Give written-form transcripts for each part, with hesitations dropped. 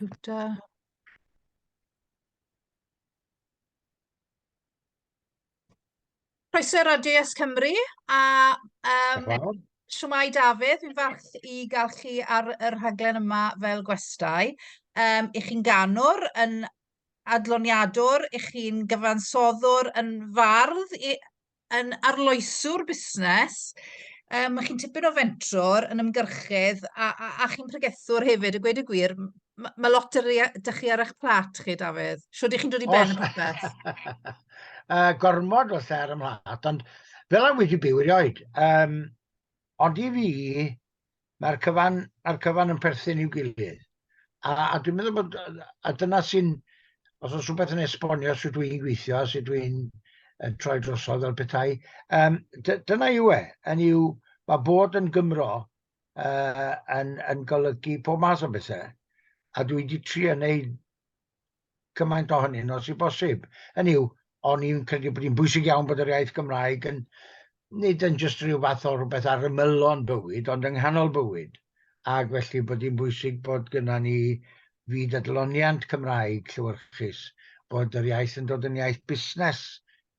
Computer. Croeso i Radio Yes Cymru a um, shwmae Dafydd, fi'n falch i gael chi ar y rhaglen yma fel gwestai. Um, I chi'n ganwr, yn adloniadwr, i chi'n gyfansoddwr, yn fardd, i, yn arloeswr busnes, um, chi'n tipyn o fentrwr, yn ymgyrchydd, a, a, a chi'n pregethwr hefyd, a gweud y gwir, mae ma lot ar, dych chi ar eich plat chi, Dafydd. Siwr ydych chi'n dod i ben y popeth? uh, gormod o lle ar y mhlat, ond fel a wedi byw erioed. Um, ond i fi, mae'r cyfan, mae'r cyfan yn perthyn i'w gilydd. A, a dwi'n meddwl bod, a dyna sy'n, os oes rhywbeth yn esbonio sut dwi'n gweithio, sut dwi'n troi drosodd fel petai, um, dyna yw e, yn yw, mae bod yn Gymro uh, yn, yn golygu pob math o bethau. A dwi wedi trio wneud cymaint ohonyn nhw sy'n bosib. Hynny yw, o'n i'n credu bod hi'n bwysig iawn bod yr iaith Gymraeg yn, nid yn jyst rhyw fath o rhywbeth ar ymylon bywyd, ond yng nghanol bywyd. Ac felly bod hi'n bwysig bod gyda ni fyd adloniant Cymraeg llewyrchus, bod yr iaith yn dod yn iaith busnes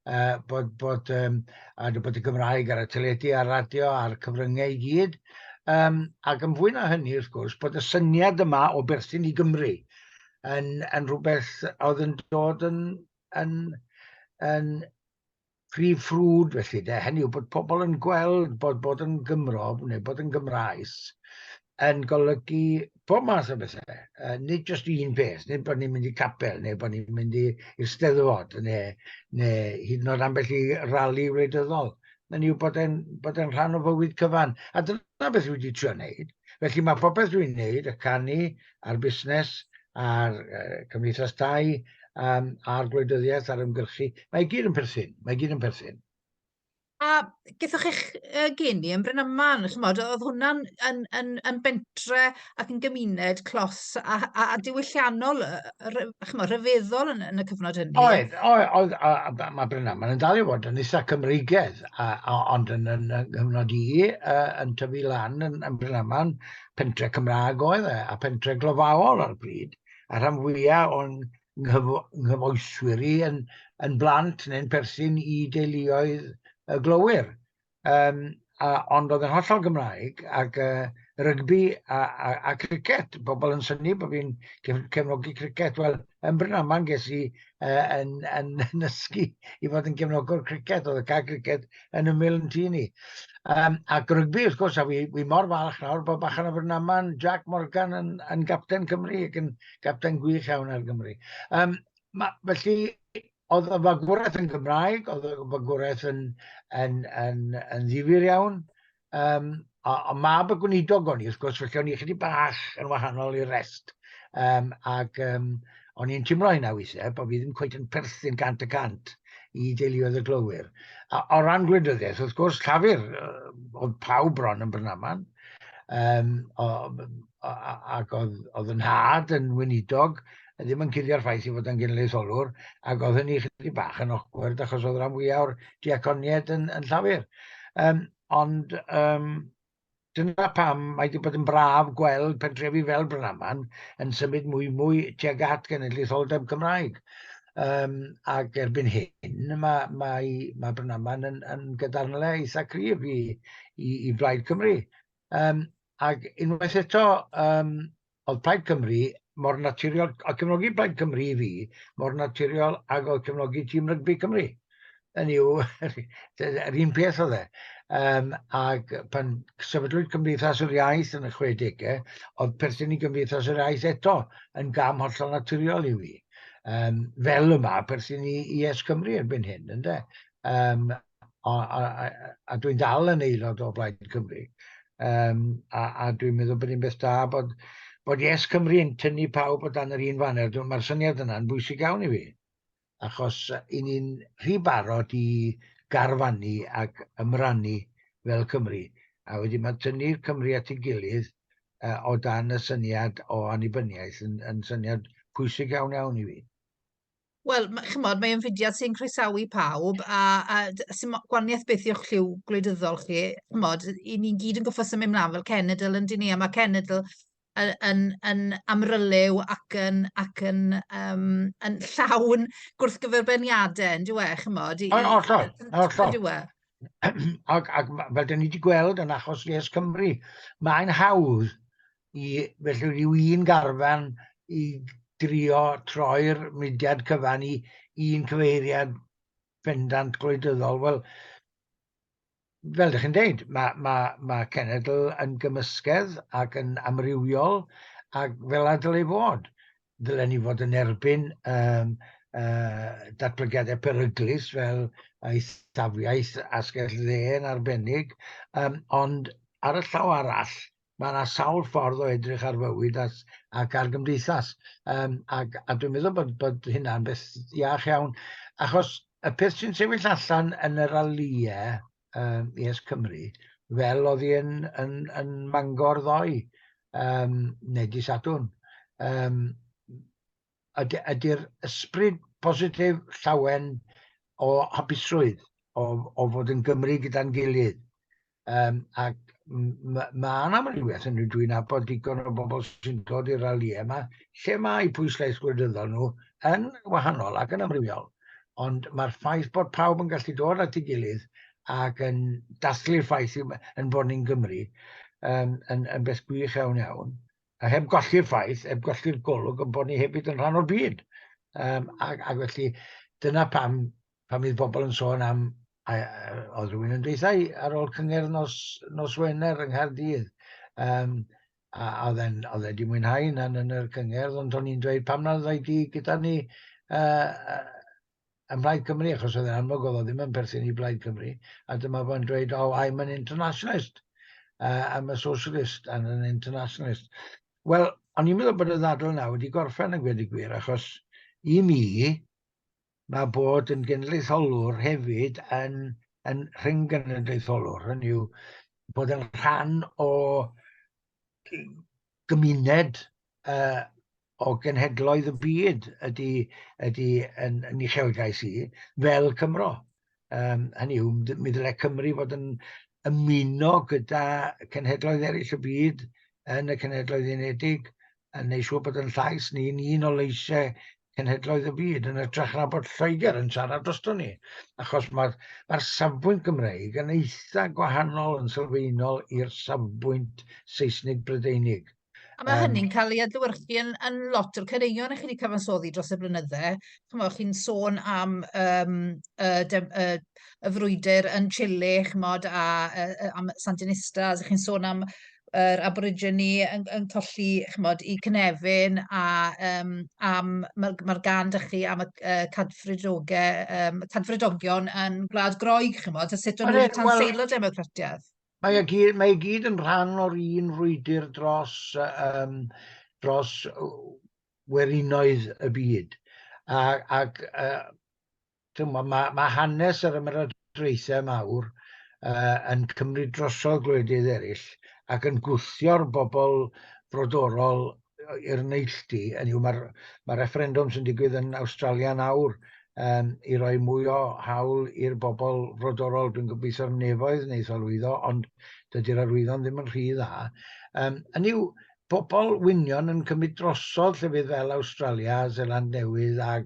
uh, bod, bod, um, a bod y Gymraeg ar y teledu a'r radio a'r cyfryngau i gyd. Um, ac yn fwy na hynny, wrth gwrs, bod y syniad yma o berthyn i Gymru yn, yn rhywbeth oedd yn dod yn, yn, yn prif ffrwd felly de, hynny yw bod pobl yn gweld bod bod yn Gymro neu bod yn Gymraes yn golygu pob math o bethau, uh, nid jyst un peth, nid bod ni'n mynd i capel, neu bod ni'n mynd i'r steddfod, neu, neu hyd yn oed ambell i rali wleidyddol. Mae'n yw bod e'n bod e'n rhan o fywyd cyfan. A dyna beth dwi wedi trio wneud. Felly mae popeth dwi'n wneud, y canu, a'r busnes, a'r uh, cymdeithas tai, um, a'r gwleidyddiaeth, a'r ymgyrchu, mae i gyd yn perthyn. Mae i gyd yn perthyn. A gethoch chi'ch uh, geni yn Brynaman, chymod, oedd hwnna'n yn, yn, yn bentre ac yn gymuned clos a, a, a diwylliannol, chymod, rhyfeddol yn, yn y cyfnod hynny. Oedd, oedd, oedd a, a, mae Brynaman yn dal i fod yn eitha Cymreigedd, a, a, ond yn, yn, yn nghyfnod i, uh, yn tyfu lan yn, yn Brynaman, pentre Cymraeg oedd e, a pentre glofaol ar y pryd, a rhan fwyaf o'n nghyfoeswyr i yn, yn blant neu'n perthyn i deuluoedd y glowyr. Um, a, ond oedd yn hollol Gymraeg ac uh, rygbi a, a, a cricet. Bobl yn synnu bod fi'n cefnogi cricet. Wel, yn Brynaman ges i uh, yn, yn, yn ysgu i fod yn gefnogwr cricet. Oedd y cael cricet yn ymyl yn tŷ ni. Um, ac rygbi, wrth gwrs, a wi, wi mor falch nawr bod bachan o Brynaman, Jack Morgan yn, yn gapten Cymru ac yn gapten gwych iawn ar Gymru. Um, ma, felly, oedd y fagwraeth yn Gymraeg, oedd y fagwraeth yn, yn, yn, yn ddifyr iawn. Um, a, a mab y gweinidog o'n i, wrth gwrs, felly o'n i chydig bach yn wahanol i'r rest. Um, ac um, o'n i'n teimlo hynna weithiau, bod fi ddim cweit yn perthyn 100% i deuluoedd y glowyr. A, o ran gwleidyddiaeth, wrth gwrs, Llafur, oedd pawb bron yn Brynaman. Um, o, ac oedd, oedd yn nhad yn weinidog, ddim yn cuddio'r ffaith i fod yn genedlaetholwr, ac oedd hynny chydig bach yn awkward achos oedd rhan fwyaf o'r diaconiaid yn, yn Llafur. Um, ond um, dyna pam mae wedi bod yn braf gweld pentrefi fel Brynaman yn symud mwy mwy tuag at genedlaetholdeb Cymraeg. Um, ac erbyn hyn mae, mae, mae Brynaman yn, yn gadarnle eitha cryf i, i, i Blaid Cymru. Um, ac unwaith eto, um, oedd Plaid Cymru mor naturiol, a cefnogi Plaid Cymru i fi, mor naturiol ag oedd cefnogi tîm rygbi Cymru. Hynny yw, yr un peth oedd e. Um, ac pan sefydlwyd Cymdeithas yr Iaith yn y 60au, oedd perthyn i Gymdeithas yr Iaith eto yn gam hollol naturiol i fi. Um, fel yma, perthyn i YesCymru Cymru erbyn hyn, ynde? Um, a, a, a, a dwi'n dal yn aelod o Blaid Cymru. Um, a, a dwi'n meddwl bod hi'n beth da bod, bod Yes Cymru yn tynnu pawb o dan yr un faner. Mae'r syniad yna'n bwysig iawn i fi, achos i ni'n rhy barod i garfannu ac ymrannu fel Cymru. A wedyn mae tynnu'r Cymru at ei gilydd uh, o dan y syniad o annibyniaeth yn, yn syniad pwysig iawn iawn i fi. Wel, chimod, mae o'n fudiad sy'n croesawu pawb, a, a sy'n gwaniaeth beth yw'ch lliw gwleidyddol chi. Chimod, i ni'n gyd yn goffo symud mlaen fel cenedl yn dyn ni, a mae cenedl... yn, yn, yn amryliw ac yn, ac yn, yn llawn gwrthgyferbyniadau, yn dyw e, chymod? Hollol, hollol. Yn dyw e? Ac fel dyn ni wedi gweld yn achos Yes Cymru, mae'n hawdd i felly rhyw un garfan i drio troi'r mudiad cyfan i un cyfeiriad pendant gwleidyddol. Wel, fel ydych chi'n deud, mae, mae, mae cenedl yn gymysgedd ac yn amrywiol ac fel a dylai fod. Ddylen ni fod yn erbyn datblygiadau peryglus fel eithafiaeth asgell dde yn arbennig, ond ar y llaw arall, mae yna sawl ffordd o edrych ar fywyd ac ar gymdeithas. Ac dwi'n meddwl bod hynna'n beth iach iawn, achos y peth sy'n sefyll allan yn y ralïau Yes Cymru, fel oedd hi yn Mangor ddoe, neu di Sadwrn, ydy'r ysbryd positif llawen o hapusrwydd, o fod yn Gymru gyda'n gilydd. Ac mae yna amrywiaeth, yn dwi'n nabod digon o bobl sy'n dod i'r ralïau yma, lle mae pwyslais gwleidyddol nhw yn wahanol ac yn amrywiol. Ond mae'r ffaith bod pawb yn gallu dod at ei gilydd ac yn dathlu'r ffaith yn bod ni'n Gymru yn beth gwych iawn iawn. A heb golli'r ffaith, heb golli'r golwg yn bod ni hefyd yn rhan o'r byd. Ac felly dyna pam pan fydd bobl yn sôn am, oedd rhywun yn dweud i ar ôl cyngerdd nos Wener yng Nghaerdydd, a oedd e'n oedd e wedi mwynhau hynna'n yn yr cyngerdd, ond o'n i'n dweud pam na ddau di gyda ni ym Mhlaid Cymru, achos oedd e'n amlwg oedd o ddim yn perthyn i Blaid Cymru, a dyma fo'n dweud, "Oh, I'm an internationalist, I'm a socialist and an internationalist." Wel, o'n i'n meddwl bod y ddadl yna wedi gorffen yn gweud y gwir, achos i mi, mae bod yn genedlaetholwr hefyd yn rhyng-genedlaetholwr, hynny yw bod yn rhan o gymuned o genhedloedd y byd ydy yn uchelgais i, fel Cymro. Hynny yw, mi ddylai Cymru fod yn ymuno gyda cenhedloedd eraill y byd yn y Cenhedloedd Unedig, yn neud siŵr bod yn llais ni'n un o leisiau cenhedloedd y byd, yn hytrach na bod Lloegr yn siarad drosto ni. Achos mae'r safbwynt Gymreig yn eitha gwahanol yn sylfaenol i'r safbwynt Seisnig Brydeinig. A mae hynny'n cael ei adlewyrchu yn lot o'r caneuon i chi wedi cyfansoddi dros y blynydde. Chimod, chi'n sôn am y frwydr yn Chile, chimod, a am Sandinistas, chi'n sôn am yr Aborigine yn colli, chimod, i cynefin, a am, mae'r gân 'da chi am y cadfridogau, cadfridogion yn Gwlad Groeg, chimod, a sut o'n nhw wedi tanseilo democratiaeth. Mae e gyd yn rhan o'r un frwydr dros werinoedd y byd. Ac mae hanes yr ymerodraethau mawr yn cymryd drosodd gwledydd eraill ac yn gwthio'r bobl frodorol i'r neilltu. Hynny yw, mae referendwm sy'n digwydd yn Awstralia nawr i roi mwy o hawl i'r bobl frodorol. Dwi'n gobeithio'r nefoedd wneith o lwyddo, ond dydy'r arwyddion ddim yn rhy dda. Hynny yw, bobl wynion yn cymryd drosodd llefydd fel Awstralia, Seland Newydd ac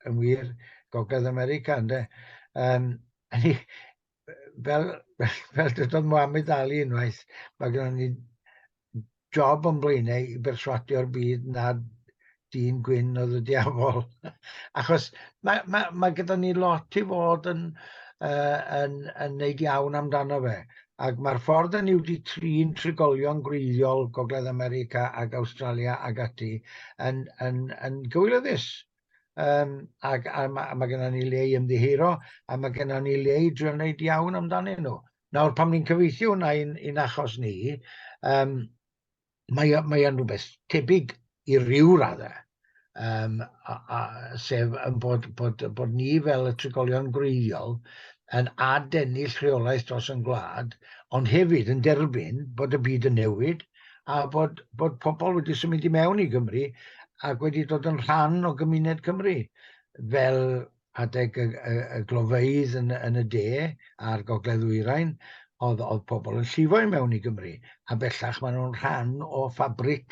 yn wir Gogledd America, ynde. Hynny, fel dydodd Muhammad Ali unwaith, mae gennym ni job o'n blaenau i berswadio'r byd nad dyn gwyn oedd y diafol. Achos mae gyda ni lot i fod yn neud iawn amdano fe. Ac mae'r ffordd ni wedi trin trigolion gwreiddiol Gogledd America ac Awstralia ac ati yn gywilyddus. Ac mae gennym ni le i ymddiheuro a mae gennym ni le i drio wneud iawn amdanyn nhw. Nawr, pam ni'n cyfieithu hwnna i'n achos ni, mae o'n rhywbeth tebyg i ryw raddau, sef yn bod ni fel y trigolion gwreiddiol yn adennill rheolaeth dros yn gwlad, ond hefyd yn derbyn bod y byd yn newid a bod pobl wedi symud i mewn i Gymru ac wedi dod yn rhan o gymuned Cymru, fel adeg y glofeydd yn y de a'r gogledd ddwyrain, oedd pobl yn llifo i mewn i Gymru, a bellach maen nhw'n rhan o ffabric.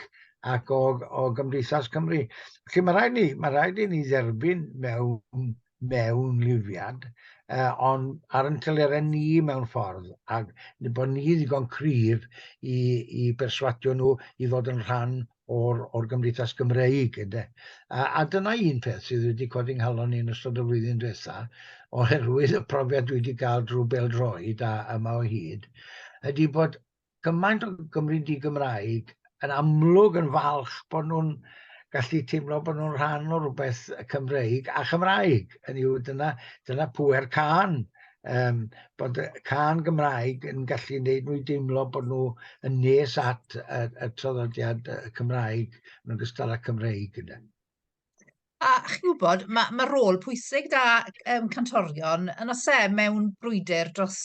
ac o, o Gymdeithas Cymru. Felly mae rhaid ni, mae rhaid i ni dderbyn mewn, mewn lifiad, ond ar yn telerau ni mewn ffordd, ac bod ni ddigon cryf i, i berswadio nhw i ddod yn rhan o'r, or Gymdeithas Gymreig. Ynde? A, a dyna un peth sydd wedi codi nghalon i yn ystod y flwyddyn diwetha, oherwydd y profiad dwi wedi cael drwy bêl-droed a yma o hyd, ydy bod gymaint o Gymry di-Gymraeg yn amlwg yn falch bod nhw'n gallu teimlo bod nhw'n rhan o rhywbeth Cymreig a Chymraeg. Hynny yw, dyna, dyna pŵer cân. Um, bod y cân Gymraeg yn gallu gwneud nhw i deimlo bod nhw yn nes at y, y traddodiad Cymraeg yn ogystal â Cymreig. Yna. A chi'n gwybod, mae, ma rôl pwysig da cantorion yn oes e mewn brwydr dros,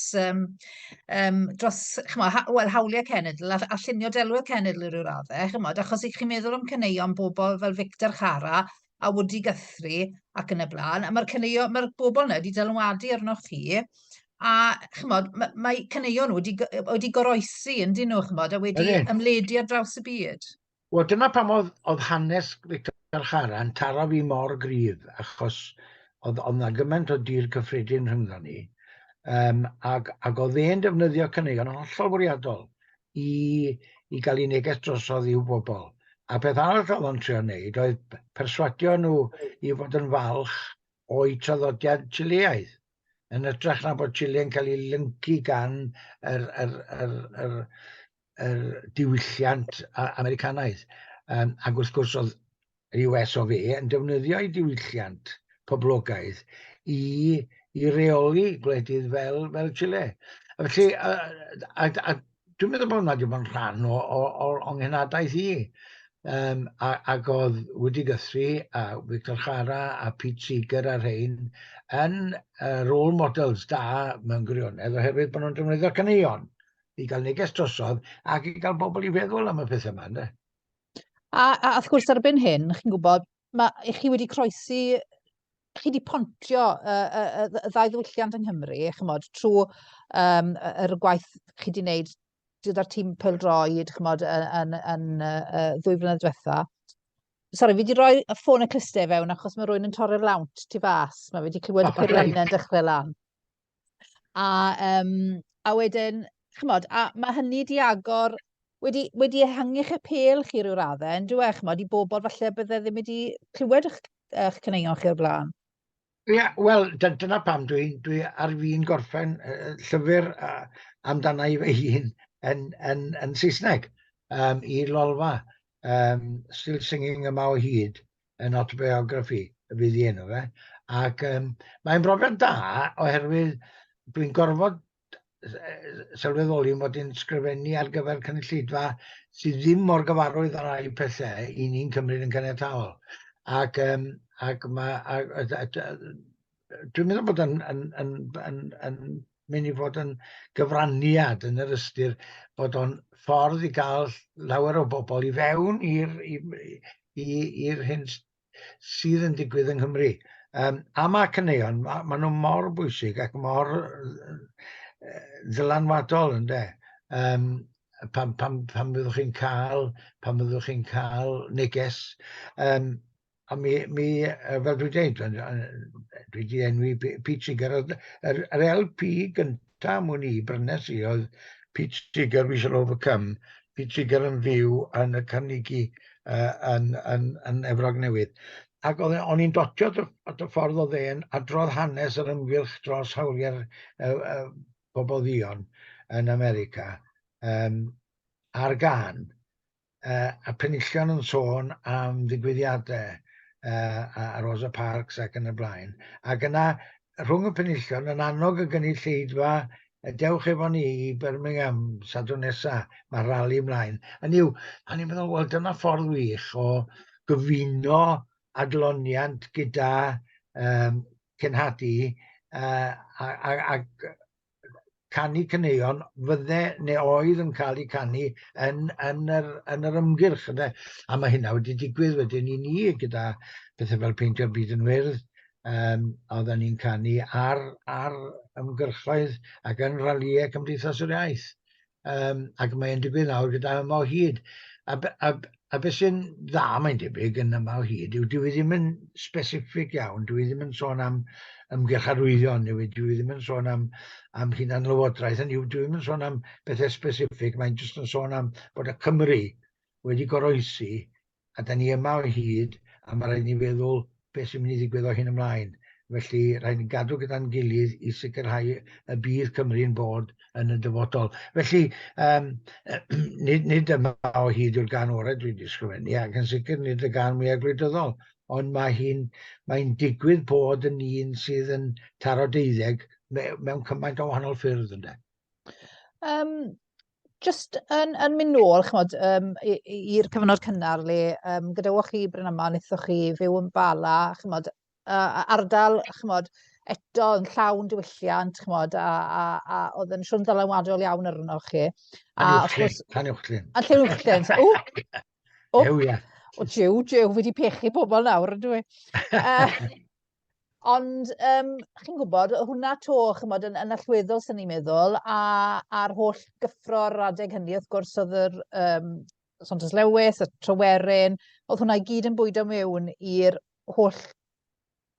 dros chimod, ha, wel, hawliau cenedl a, a llunio delwedd cenedl i ryw raddau, chimod, achos i chi'n meddwl am caneuon bobl fel Victor Jara a Woody Guthrie ac yn y blaen, a mae'r caneuon, mae'r bobl yna wedi dylanwadu arnoch chi, a chimod, mae, mae caneuon nhw wedi, wedi goroesi yn dyn nhw, chimod, a wedi ymledu ar draws y byd. Wel, dyna pam oedd, oedd hanes Victor Jara yn taro fi mor gryf, achos oedd, oedd na gymaint o dir cyffredin rhyngddo ni, um, ac, ac oedd e'n defnyddio caneuon yn hollol fwriadol i, i gael ei neges drosodd i'w bobl. A peth arall oedd o'n trio wneud oedd perswadio nhw i fod yn falch o'u traddodiad Chileaidd, yn hytrach na bod Chile yn cael ei lyncu gan yr, yr, yr, yr, yr diwylliant Americanaidd. Um, ac wrth gwrs oedd yr US of A yn defnyddio ei diwylliant poblogaidd i, i reoli gwledydd fel, fel Chile. A felly, a, a, a dwi'n meddwl bod hwnna wedi bod yn rhan o, o, o, o nghenadaeth i. Um, a, ac oedd Woody Guthrie a Victor Jara a Pete Seeger a rhain yn uh, role models da mewn gwirionedd oherwydd bod nhw'n defnyddio caneuon i gael neges drosodd ac i gael bobl i feddwl am y pethau yma. Ynddo? A, a wrth gwrs erbyn hyn, chi'n gwybod, mae chi wedi croesi, chi wedi pontio y, y, y, y ddau ddiwylliant yng Nghymru, chymod, trwy um, yr gwaith chi wedi wneud gyda'r tîm pêl-droed, chymod, yn, yn, yn, yn ddwy flynedd diwetha. Sori, fi wedi rhoi y ffôn y clustau fewn achos mae rhywun yn torri'r lawnt tu fas. Mae fi wedi clywed y peiriannau'n dechrau lan. A, um, a wedyn, chymod, a mae hynny di agor, wedi, wedi ehangu'ch apêl chi rhyw raddau, yn dyw e, chymod, i bobl falle bydde ddim wedi clywed eich, eich caneuon chi o'r blaen. Ie, yeah, wel, dyna pam dwi, dwi ar fin gorffen uh, llyfr uh, amdana i fy hun yn, yn, yn Saesneg um, i Lolfa. Um, Still Singing Yma o Hyd yn autobiography fydd i enw fe. Ac um, mae'n brofiad da oherwydd dwi'n gorfod sylweddoli mod i'n sgrifennu ar gyfer cynulleidfa sydd ddim mor gyfarwydd â rai pethau i ni'n cymryd yn caniataol. Ac, um, ac mae, a, a, a, a, dwi'n meddwl bod yn, yn, yn, yn, yn mynd i fod yn gyfraniad yn yr ystyr bod o'n ffordd i gael lawer o bobl i fewn i'r i'r hyn sydd yn digwydd yng Nghymru. Um, a mae caneuon, mae ma nhw mor bwysig ac mor ddylanwadol, ynddo. Um, pan, pan, pan fyddwch chi'n cael, pan fyddwch chi'n cael neges. Um, A mi, mi fel dwi'n dweud, dwi wedi enwi Pete Seeger, yr, yr, yr LP gyntaf mwyn i brynes i oedd Pete Seeger, We Shall Overcome, Pete Seeger yn fyw yn y Carnegie uh, yn, yn, yn Efrog Newydd. Ac oedd, o'n i'n dotio at y ffordd oedd e'n adrodd hanes yr ymgyrch dros hawliau'r uh, uh, bobl ddion yn America um, ar gan. a penillion yn sôn am ddigwyddiadau uh, a Rosa Parks ac yn y blaen. Ac yna, rhwng y penillion, yn annog y gynulleidfa, dewch efo ni i Birmingham Sadwrn nesa, mae rali ymlaen. Hynny yw, a ni'n meddwl, wel, dyna ffordd wych o gyfuno adloniant gyda um, cenhadu uh, a, a, a, canu caneuon fydde neu oedd yn cael eu canu yn, yn, yr, yn yr ymgyrch. Ynde? A mae hynna wedi digwydd wedyn i ni gyda pethau fel Peintio'r Byd yn Wyrdd, um, oedden ni'n canu ar, ar ymgyrchoedd ac yn ralïau Cymdeithas yr Iaith. Um, ac mae'n digwydd nawr gyda Yma o Hyd. A, a, A beth sy'n dda, mae'n debyg, yn yma o hyd, yw dwi ddim yn specific iawn, dwi ddim yn sôn am ymgyrch arwyddion, neu dwi ddim yn sôn am, am hunan lywodraeth, hynny yw, dwi ddim yn sôn am bethau specific, mae'n jyst yn sôn am bod y Cymru wedi goroesi, a da ni yma o hyd, a mae rhaid ni feddwl beth sy'n mynd i ddigwydd o hyn ymlaen. Felly, rhaid ni gadw gyda'n gilydd i sicrhau y bydd Cymru'n bod yn y dyfodol. Felly, um, nid, nid yma o hyd yw'r gan orau dwi wedi ysgrifennu, ac yn sicr nid y gan mwyaf gwleidyddol, ond mae hi'n mae'n digwydd bod yn un sydd yn taro deuddeg mewn cymaint o wahanol ffyrdd ynde. Um, just yn, yn mynd nôl, chymod, um, i'r cyfnod cynnar le um, gadawoch chi Brynaman, wnaethoch chi fyw yn Bala, chymod, uh, ardal, chymod, eto yn llawn diwylliant, chymod, a, a, a oedd yn siwrn ddylanwadol iawn arnoch chi. A, Llanuwchllyn. A Llanuwchllyn. So, o, o, o, jiw, jiw, fi wedi pechu pobl nawr, ydw i. Uh, Ond um, chi'n gwybod, hwnna to, chymod, yn, yn allweddol sy'n ni'n meddwl, a, a'r holl gyffro'r adeg hynny, wrth gwrs, oedd yr um, Saunders Lewis, y Tryweryn, oedd hwnna i gyd yn bwydo mewn i'r holl,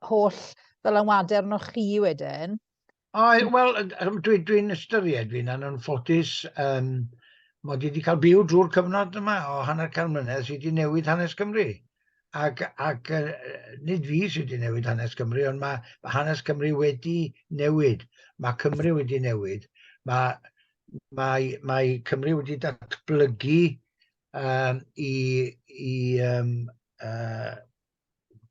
holl ddylanwadau arnoch chi wedyn. O, wel, dwi'n dwi, dwi ystyried fi'n anffodus um, mod i wedi cael byw drwy'r cyfnod yma o hanner can mlynedd sydd wedi newid hanes Cymru. Ac, ac nid fi sydd wedi newid hanes Cymru, ond mae, mae hanes Cymru wedi newid. Mae Cymru wedi newid. Mae, mae, mae Cymru wedi datblygu um, i, i um,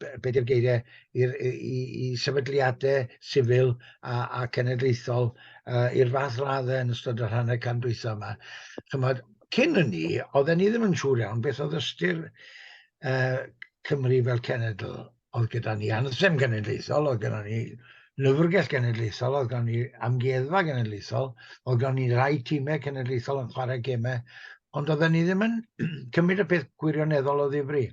be di'r geiriau, i'r, i, i sefydliadau sifil a, a cenedlaethol uh, i'r fath raddau yn ystod yr hanner can dwytha yma. Chymod, cyn hynny, oedden ni ddim yn siŵr iawn beth oedd ystyr uh, Cymru fel cenedl. Oedd gyda ni anthem genedlaethol, oedd gyda ni lyfrgell genedlaethol, oedd gyda ni amgueddfa genedlaethol, oedd gyda ni rai tîmau cenedlaethol yn chwarae gemau, ond oedden ni ddim yn cymryd y peth gwirioneddol o ddifri.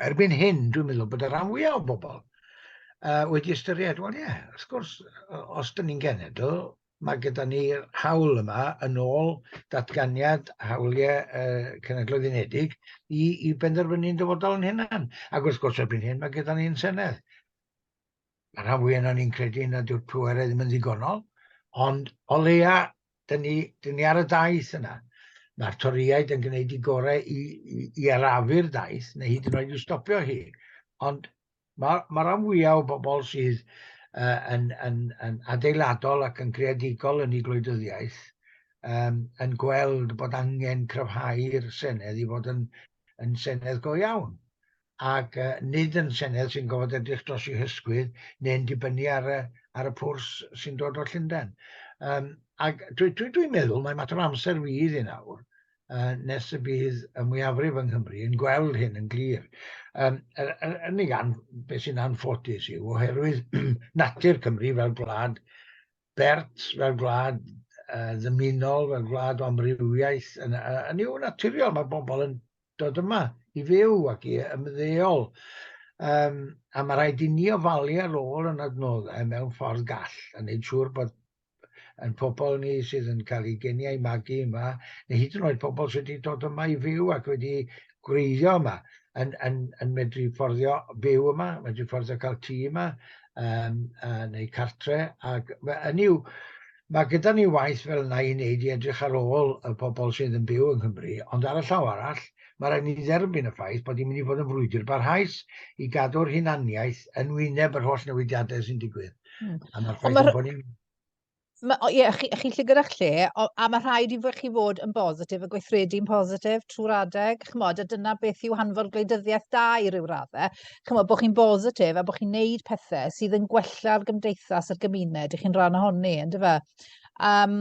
Erbyn hyn, dwi'n meddwl bod y rhan fwyaf o bobl uh, wedi ystyried, wel ie, yeah, wrth gwrs, os dyn ni'n genedl, mae gyda ni'r hawl yma yn ôl datganiad hawliau uh, Cenedloedd Unedig i, i benderfynu'n dyfodol yn hunan. Ac wrth gwrs, erbyn hyn, mae gyda ni'n Senedd. Mae rhan fwyaf yna ni'n credu nad yw'r pwerau ddim yn ddigonol, ond o leia, dyn ni, dyn ni ar y daith yna. Mae'r Torïaid yn gwneud i gorau i, i, i arafu'r daith, neu hyd yn oed i stopio hi. Ond mae, mae rhan fwyaf o bobl sydd uh, yn, yn, yn adeiladol ac yn greadigol yn ei gwleidyddiaeth um, yn gweld bod angen cryfhau'r Senedd i fod yn, yn Senedd go iawn. ac uh, nid yn Senedd sy'n gofod edrych dros ei hysgwydd neu'n dibynnu ar y, ar y pwrs sy'n dod o Llundain. Um, ac dwi'n dwi, dwi, dwi meddwl mae mater o amser fydd i nawr uh, nes y bydd y mwyafrif yng Nghymru yn gweld hyn yn glir. Um, yr unig an, beth sy'n anffodus yw oherwydd natur Cymru fel gwlad bert, fel gwlad uh, ddymunol, fel gwlad o amrywiaeth, yn, yn yw naturiol, mae bobl yn dod yma i fyw ac i ymddeol. Um, a mae rhaid i ni ofalu ar ôl yn adnoddau mewn ffordd gall a wneud siŵr bod yn pobl ni sydd yn cael eu geni a'u magu yma, neu hyd yn oed pobl sydd wedi dod yma i fyw ac wedi gwreiddio yma, yn, yn, yn medru fforddio byw yma, medru fforddio cael tŷ yma, um, uh, neu cartre, ac hynny yw, mae gyda ni waith fel yna i wneud i edrych ar ôl y pobl sydd yn byw yng Nghymru, ond ar y llaw arall, mae rhaid ni dderbyn y ffaith bod hi'n mynd i fod yn frwydr barhaus i gadw'r hunaniaeth yn wyneb yr holl newidiadau sy'n digwydd. A mae'r ffaith ma bod ni'n Ma, o, ie, chi, chi lle gyda'ch lle, o, a mae rhaid i chi fod yn bositif a gweithredu'n positif trwy'r adeg, chymod, a dyna beth yw hanfod gwleidyddiaeth da i ryw raddau. Chymod, bod chi'n bositif a bod chi'n neud pethau sydd yn gwella'r gymdeithas a'r gymuned i chi'n rhan ohoni, ynddo fe? Um,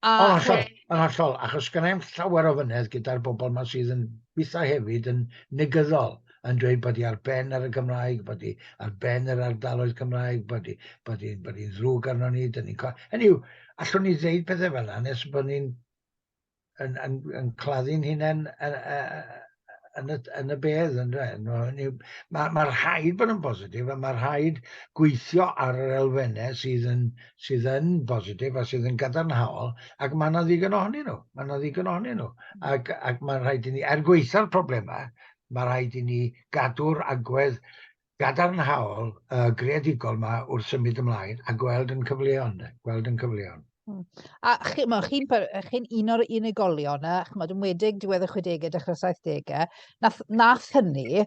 a, Yn hollol, yn hollol, achos gynna i'm llawer o fynedd gyda'r bobl yma sydd yn gweithio hefyd yn negyddol, yn dweud bod hi ar ben ar y Gymraeg, bod hi ar ben yr ardaloedd Cymraeg, bod hi, bod hi, bod hi'n ddrwg arno ni, dyn ni'n... Hynny yw, allwn ni ddeud pethau fel yna nes bod ni'n yn, yn, yn claddu'n hunain yn, yn y, yn y bedd, yn dweud. Mae ma rhaid bod yn bositif a mae rhaid gweithio ar yr elfennau sydd yn, sydd yn bositif a sydd yn gadarnhaol, ac mae yna ddigon ohonyn nhw. Mae yna ddigon ohonyn nhw. Ac, ac mae rhaid i ni, er gweitha'r problemau, mae rhaid i ni gadw'r agwedd gadarnhaol, uh, greadigol yma wrth symud ymlaen a gweld yn cyfleon, gweld yn cyfleon. A chi, ma, chi'n chi un o'r unigolion yna, chymod, yn wedig diwedd y 60au, dechrau 70au, nath, nath hynny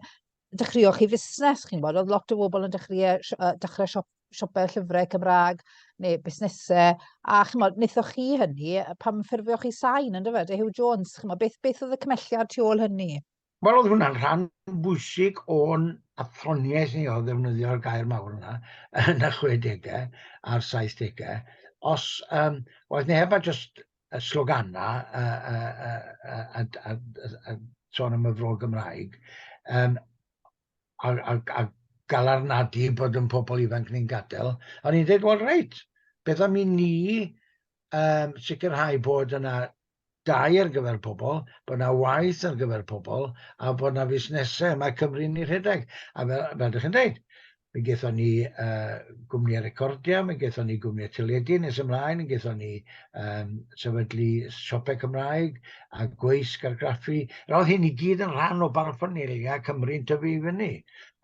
dechreuoch chi fusnes, chi'n gwybod, oedd lot o bobl yn dechrau, dechrau siop, siopau llyfrau Cymraeg neu busnesau, a chymod, wnaethoch chi hynny pan ffurfioch chi sain, ynddo fe, dy Hugh Jones, chymod, beth, beth oedd y cymelliad tu ôl hynny? Wel, oedd hwnna'n rhan bwysig o'n athroniaeth ni o ddefnyddio'r gair mawr yna yn y 60au a'r 70au. Os um, oedd neb a just y slogana a, a, a, a, a, a, a, a sôn am y fro Gymraeg, um, a, a, a galarnadu bod yn pobl ifanc ni'n gadael, o'n i'n dweud, wel reit, beth am i ni um, sicrhau bod yna dai ar gyfer pobl, bod 'na waith ar gyfer pobl, a bod 'na fusnesau mae Cymru'n ei rhedeg. A fel, fel ydych chi'n dweud, mi gaethon ni uh, gwmnïau recordiau, mi gaethon ni gwmnïau teledu nes ymlaen, mi gaethon ni um, sefydlu siopau Cymraeg a gweisg argraffu. Roedd hyn i gyd yn rhan o baraffernalia Cymru'n tyfu i fyny.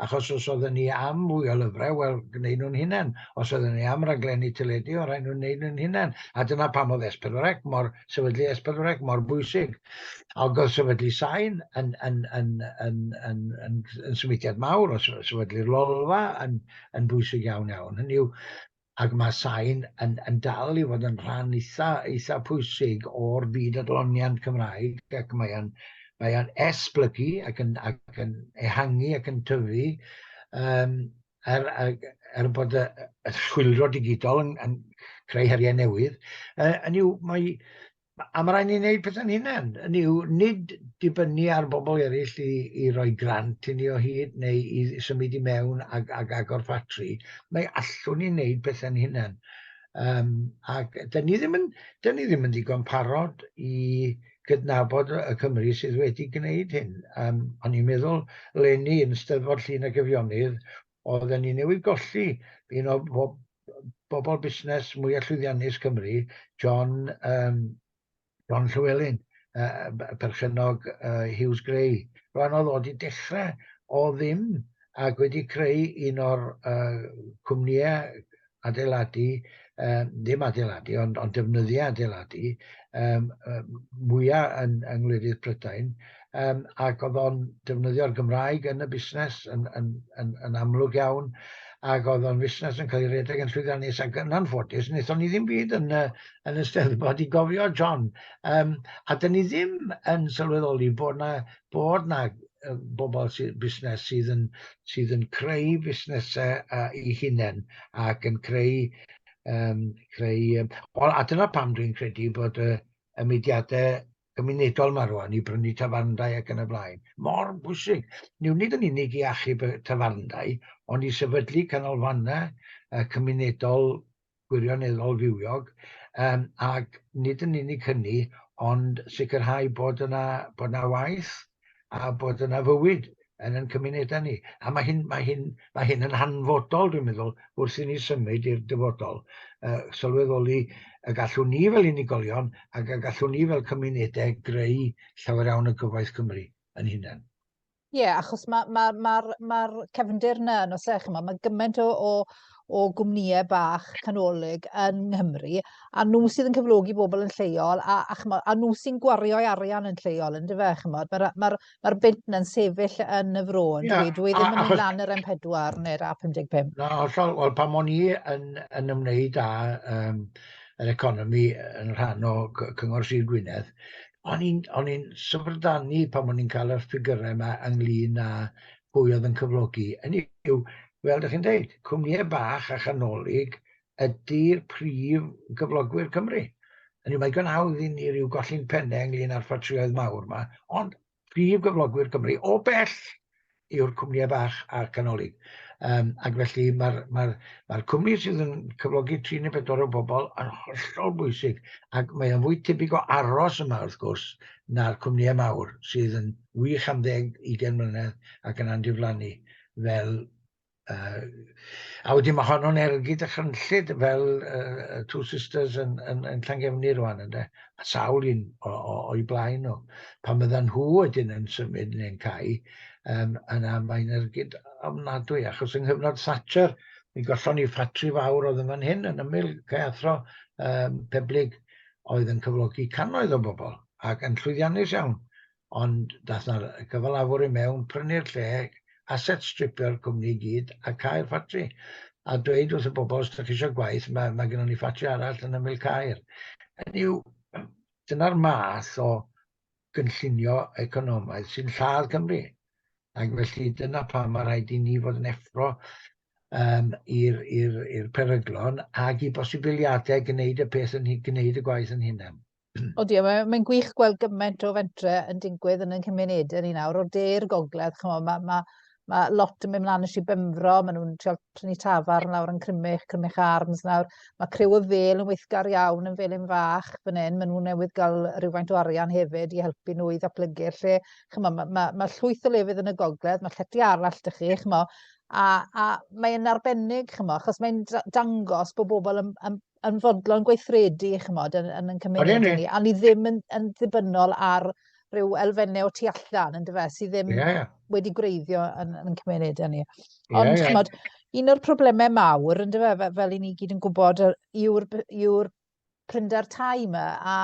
Achos os oedden ni am fwy o lyfrau, wel, gwneud nhw'n hunain. Os oedden ni am raglenni teledu, o'n rhaid nhw'n gwneud nhw'n hunain. A dyna pam oedd S4C mor, sefydlu S4C mor bwysig. Ac oedd sefydlu sain yn, yn, yn, yn, yn, yn, yn symudiad mawr, o sefydlu'r lolfa yn, yn bwysig iawn iawn. Hynny yw, ac mae sain yn, yn dal i fod yn rhan eitha, eitha pwysig o'r byd adloniant Cymraeg, ac mae o'n, mae o'n esblygu ac yn, ac yn ehangu ac yn tyfu, um, er, er, er bod y, y chwyldro digidol yn, yn creu heriau newydd. Uh, yn yw, mae, A mae rhaid ni wneud pethau'n hunain. Hynny yw, nid dibynnu ar bobl eraill i, i roi grant i ni o hyd neu i symud i mewn ag, ag agor ffatri. Mae allwn ni wneud pethau'n hunain. Um, ac dyn ni ddim yn, dyn ni ddim yn ddigon parod i gydnabod y Cymru sydd wedi gwneud hyn. Um, o'n i'n meddwl, leni yn Steddfod Llun ac Eifionydd, oedden ni newydd golli un o bob, bobl busnes mwyaf llwyddiannus Cymru, John, um, John Llewellyn, uh, perchennog uh, Hughes Grey. Rwan oedd o wedi dechrau o ddim ac wedi creu un o'r uh, cwmnïau adeiladu, um, ddim adeiladu, ond, ond defnyddiau adeiladu um, mwyaf yn, yng ngwledydd Prydain, um, ac oedd o'n defnyddio'r Gymraeg yn y busnes yn, yn, yn, yn amlwg iawn, ac oedd o'n fusnes yn cael ei redeg yn llwyddiannus, ac yn anffodus, wnaethon ni ddim byd yn, y, yn y Steddfod i gofio John. Um, a dyn ni ddim yn sylweddoli bod na, bod na bobl sydd, busnes sydd yn, sydd yn creu busnesau uh, i hunain ac yn creu, um, creu um, well, a dyna pam dwi'n credu bod y, y mudiadau gymunedol 'ma rwan i brynu tafarndai ac yn y blaen. Mor bwysig. Nid nid yn unig i achub y tafarndai, ond i sefydlu canolfannau uh, cymunedol gwirioneddol fywiog, um, ac nid yn unig hynny, ond sicrhau bod yna, bod yna waith a bod yna fywyd yn ein cymunedau ni. A mae hyn, mae hyn, mae hyn yn hanfodol, dwi'n meddwl, wrth i ni symud i'r dyfodol. Uh, sylweddoli y gallwn ni fel unigolion ac y gallwn ni fel cymunedau greu llawer iawn o gyfoeth Cymru yn hunain. Ie, yeah, achos mae'r ma, ma, ma, ma cefndir yna, yn oes e, chymod, mae gymaint o, o, o gwmnïau bach canolig yn Nghymru, a nhw sydd yn cyflogi bobl yn lleol, a, a, chymod, a nhw sy'n gwario arian yn lleol, yn dyfe, chymod, mae'r ma, ma bunt yna'n sefyll yn y fro, yn yeah, dwi, dwi ddim yn mynd lan yr M4 neu'r A55. Na, hollol, wel, pan o'n i yn, yn ymwneud â um, yr economi yn rhan o Cyngor Sir Gwynedd, o'n i'n o'n i'n syfrdanu pan o'n i'n cael y ffigyrau yma ynglyn â pwy oedd yn cyflogi. Hynny yw, fel ydych chi'n dweud, cwmnïau bach a chanolig ydy'r prif gyflogwyr Cymru. Hynny yw, mae digon hawdd i ni ryw golli'n pennau ynglyn â'r ffatrïoedd mawr yma, ond prif gyflogwyr Cymru o bell yw'r cwmnïau bach a'r canolig. Ac felly mae'r ma ma cwmni sydd yn cyflogi 3 neu 4 o bobl yn hollol bwysig, ac mae o'n fwy tebyg o aros yma wrth gwrs na'r cwmnïau mawr sydd yn wych am 10-20 mlynedd ac yna'n diflannu fel. A wedyn mae honno'n ergyd dychrynllyd fel Two Sisters yn Llangefni rwan, ynde? A sawl un o'i blaen nhw. Pan fyddan nhw wedyn yn symud neu'n cau, yna mae'n ergyd ofnadwy, achos yng nghyfnod Thatcher, mi gollon ni ffatri fawr oedd yn fan hyn, yn ymyl Caeathro Peblig, oedd yn cyflogi cannoedd o bobl, ac yn llwyddiannus iawn. Ond dath 'na gyfalafwr i mewn, prynu'r lle, asset stripio'r cwmni i gyd a cau'r ffatri. A dweud wrth y bobl, os ydych chi eisiau gwaith, mae gennym ni ffatri arall yn ymyl Caer. Hynny yw, dyna'r math o gynllunio economaidd sy'n lladd Cymru. Ac felly dyna pam mae rhaid i ni fod yn effro i'r peryglon ac i bosibiliadau gwneud y peth yn gwneud y gwaith yn hunan. Odi, mae'n gwych gweld gymaint o fentre yn digwydd yn ein cymunedau ni nawr, o'r de i'r gogledd, ch'mo', ma lot yn mynd mlaen yn Sir Benfro, maen nhw'n trio prynu tafarn lawr yn Crymych, Crymych Arms nawr. Mae criw y Fêl yn weithgar iawn yn Felin Fach fan hyn, maen nhw newydd gael rhywfaint o arian hefyd i helpu nhw i ddatblygu'r lle. Ch'mo', ma llwyth o lefydd yn y gogledd, mae llety arall 'da chi, ch'mo', a mae'n arbennig, ch'mo', achos mae'n dangos bod bobl yn fodlon gweithredu, ch'mod, yn yn cymunedau ni, a ni ddim yn ddibynnol ar rhyw elfennau o tu allan, yndyfe, sydd ddim wedi gwreiddio yn cymunedau ni. Ond, ch'mod, un o'r problemau mawr, yndyfe, fel i ni gyd yn gwybod, yw'r prinder tai yma, a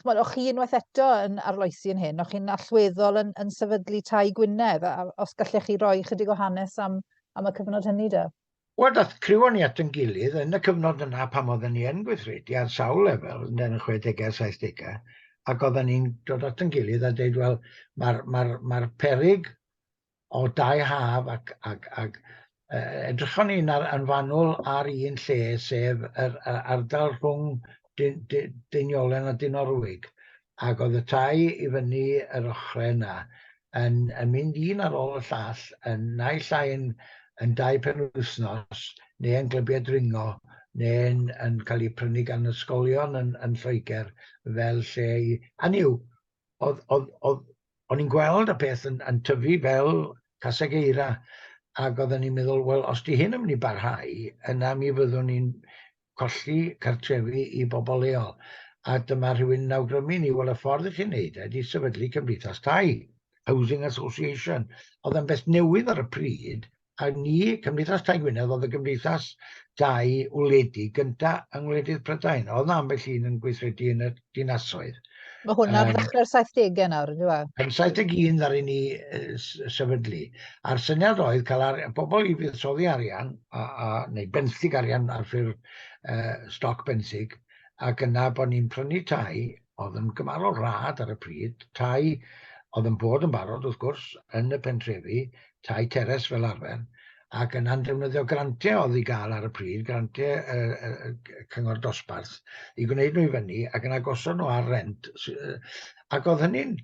ch'mod, o'ch chi unwaith eto yn arloesi yn hyn, o'ch chi'n allweddol yn sefydlu Tai Gwynedd, a os gallech chi roi chydig o hanes am y cyfnod hynny de? Wel, dath criw o ni at ein gilydd yn y cyfnod yna pan oedden ni yn gweithredu ar sawl lefel, yn y 60au, 70au, ac oedden ni'n dod at ein gilydd a dweud, wel, mae'r ma peryg o dai haf ac edrychon ni'n yn fanwl ar un lle, sef yr ardal rhwng Deiniolen a Dinorwig, ac oedd y tai i fyny yr ochrau yna yn mynd un ar ôl y llall, yn naill ai yn dai penwythnos, neu yn glybiau dringo, neu'n yn cael eu prynu gan ysgolion yn Lloegr fel lle i. Hynny yw, o'n i'n gweld y peth yn tyfu fel caseg eira, ac oedden ni'n meddwl, wel, os di hyn yn mynd i barhau, yna mi fyddwn ni'n colli cartrefi i bobl leol. A dyma rhywun yn awgrymu ni, wel, y ffordd i chi'n neud e ydy sefydlu cymdeithas tai, Housing Association. Oedd yn beth newydd ar y pryd, a ni, Cymdeithas Tai Gwynedd, oedd y gymdeithas dai wledig gynta yng ngwledydd Prydain. Oedd 'na ambell un yn gweithredu yn y dinasoedd. Mae hwn ar ddechrau'r 70au nawr, yndyw e? Yn 71 ddaru ni sefydlu. A'r syniad oedd cael bobl i fuddsoddi arian, neu benthyg arian ar ffurf stoc benthyg, ac yna bod ni'n prynu tai oedd yn gymharol rhad ar y pryd, tai oedd yn bod yn barod wrth gwrs yn y pentrefi, tai teres fel arfer, ac yna'n defnyddio grantiau oedd i gael ar y pryd, grantiau cyngor dosbarth, i gwneud nhw i fyny ac yna gosod nhw ar rent. Ac oedd hynny'n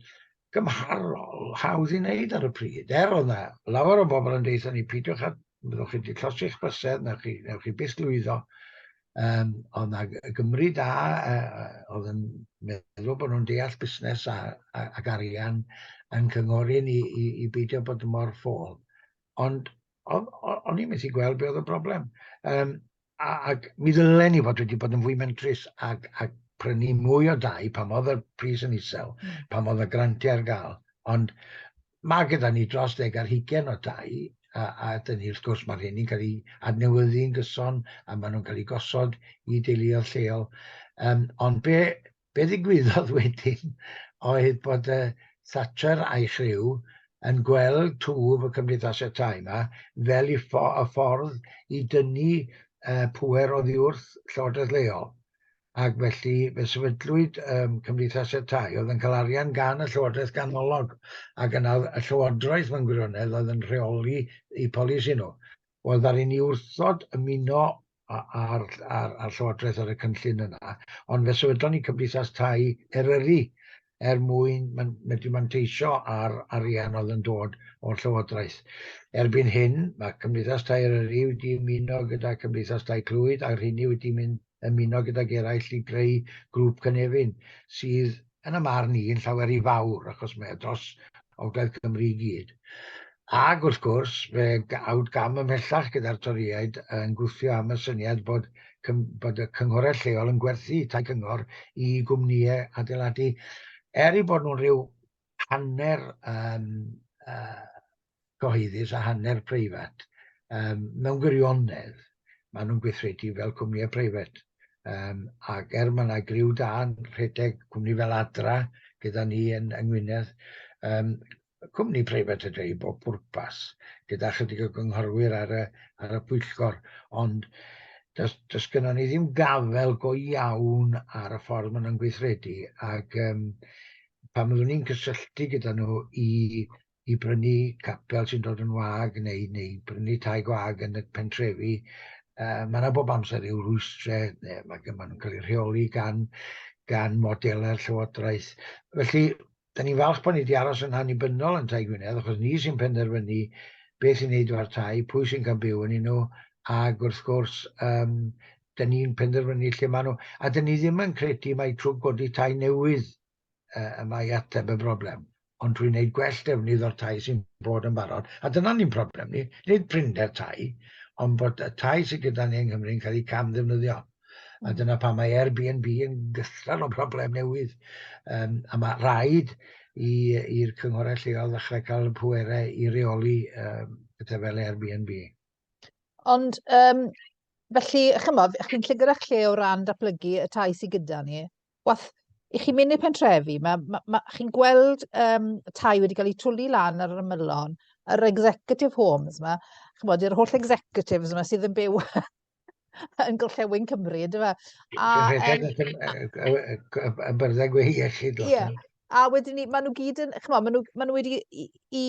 gymharol hawdd i wneud ar y pryd. Er oedd yna lawer o bobl yn deutha ni, peidiwch â, byddwch chi wedi llosgi'ch bysedd, newch chi byth lwyddo. Oedd yna Gymry da, oedd yn meddwl bod nhw'n deall busnes ac arian yn cynghori ni i beidio bod mor ffôl. Ond o'n i'n methu gweld be oedd y broblem. Ac mi ddylen ni fod wedi bod yn fwy mentrus ac prynu mwy o dai pan oedd y pris yn isel, pan oedd y grantiau ar gael. Ond mae gyda ni dros 20 o dai, a dyn ni wrth gwrs mae'r rheini'n cael eu adnewyddu'n gyson a maen nhw'n cael eu gosod i deuluoedd lleol. Ond be ddigwyddodd wedyn oedd bod Thatcher a'i chriw yn gweld twf y cymdeithasau tai yma fel y ffordd i dynnu pŵer oddi wrth llywodraeth leol. Ac felly fe sefydlwyd cymdeithasau tai oedd yn cael arian gan y llywodraeth ganolog, ac yna y llywodraeth mewn gwirionedd oedd yn rheoli eu polisi nhw. Wel, ddaru ni wrthod ymuno ar llywodraeth ar y cynllun yna, ond fe sefydlon ni cymdeithas tai Eryri. er mwyn medru manteisio ar arian oedd yn dod o'r Llywodraeth. Erbyn hyn, mae Cymdeithas Tai Eryri wedi ymuno gyda Cymdeithas Tai Clwyd a'r rheini wedi mynd ymuno gydag eraill i greu grŵp Cynefin, sydd yn y marn i yn llawer i fawr, achos mae e dros Ogledd Cymru i gyd. Ac wrth gwrs, fe awd gam ymhellach gyda'r Torïaid yn gwthio am y syniad bod, bod y cynghorau lleol yn gwerthu tai cyngor i gwmnïau adeiladu, er i bod nhw'n rhyw hanner um, cyhoeddus a hanner preifat, um, mewn gwirionedd, maen nhw'n gweithredu fel cwmnïau preifat. Um, ac er mae yna griw da yn rhedeg cwmni fel Adra gyda ni yn, yng Ngwynedd, um, cwmni preifat ydy i bob pwrpas, gyda chydig o gynghorwyr ar y, ar y pwyllgor, ond does, does gynnon ni ddim gafel go iawn ar y ffordd maen nhw'n gweithredu, ac um, pan fyddwn ni'n cysylltu gyda nhw i i brynu capel sy'n dod yn wag neu, neu brynu tai gwag yn y pentrefi, mae yna bob amser ryw rwystrau, neu mae, maen nhw'n cael eu rheoli gan, gan modelau'r llywodraeth. Felly, da ni'n falch bod ni wedi aros yn annibynnol yn Tai Gwynedd, achos ni sy'n penderfynu beth sy'n neud efo'r tai, pwy sy'n cael byw yn nhw, ac wrth gwrs, um, da ni'n penderfynu lle maen nhw. A da ni ddim yn credu mai trwy godi tai newydd y mae ateb y broblem, ond trwy wneud gwell defnydd o'r tai sy'n bod yn barod. A dyna ni'n problem ni, nid prinder tai, ond bod y tai sydd gyda ni yng Nghymru yn cael eu cam ddefnyddio. A dyna pam mae Airbnb yn gythral o broblem newydd. Um, a mae rhaid i'r cynghorau lleol ddechrau cael y pwerau i reoli um, pethau fel Airbnb. Ond, um, felly, chymod, chi'n llygr eich lle o ran datblygu y tai sydd gyda ni. Wath, i chi'n mynd i'r pentrefi, ma, ma, ma, chi'n gweld um, tai wedi cael eu twlu lan ar yr ymylon, yr executive homes yma, chymod, i'r holl executives yma sydd yn byw yn gorllewin Cymru, ynddo fe? A, um, y byrddau gwe iechyd. Ie. A wedyn ni, maen nhw gyd yn, chymod, maen nhw, maen nhw wedi i, i